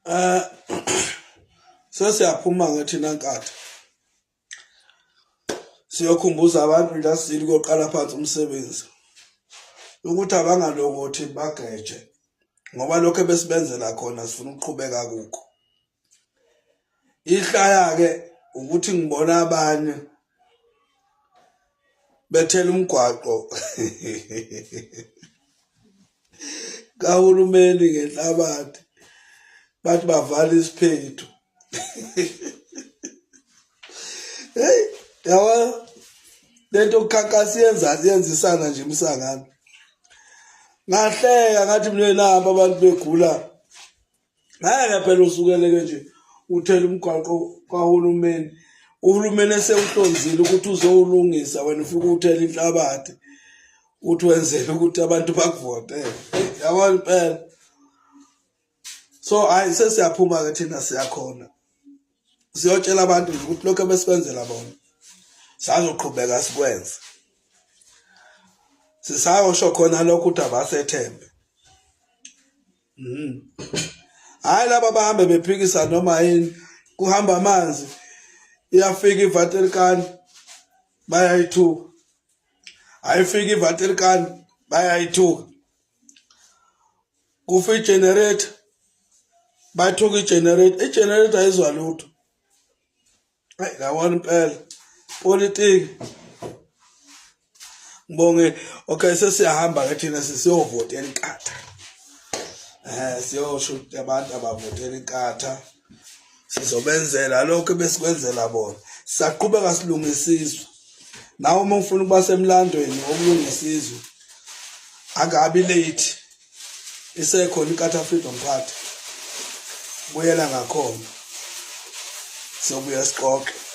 Eh sesiyaphuma ke thina nkatha. Siyokhumbuza abantu la sili koqala phansi umsebenzi. Ukuthi abangalokothi bageje ngoba lokho ebesibenzela khona sifuna ukuqhubeka kukho. Ihlaya ke ukuthi ngibona abanye bethela umgwaqo kahulumeni ngenhlabathi bathi bavala isiphethu hey yawa lento kukhankasa yenza yenzisana nje imsangano ngahleka ngathi mina nabo abantu begula ngeke phela usukeleke nje uthela umgwaqo kahulumeni uhulumeni esewuhlonzile ukuthi uzowulungisa wena ufike uthela inhlabathi uthi wenzele ukuthi abantu bakuvotele yabona impela so hayi sesiyaphuma ke thina siyakhona siyotshela abantu nje ukuthi lokho ebesikwenzela bona sazoqhubeka sikwenze sisayosho khona lokho ukuthi abasethembe. Hayi laba bahambe bephikisa noma yini kuhamba amanzi iyafika iVatican bayayithuka ayifika iVatican bayayithuka kufa igenerator bathuka igenerator igenerator ayizwa lutho Hayi yabona impela. Politiki. Ngibonge okay sesiyahamba ke thina sisiyovotela inkatha. Eh siyosho ukuthi abantu abavotela inkatha. Sizobenzela lokho besikwenzela bona. Sisaqhubeka silungisa izwe. Nawe uma ufuna ukuba semlandweni wokulungisa izwe akabi late. Isekhona inkatha Freedom Party. Buyela ngakhona. Siyobuya sixoxe.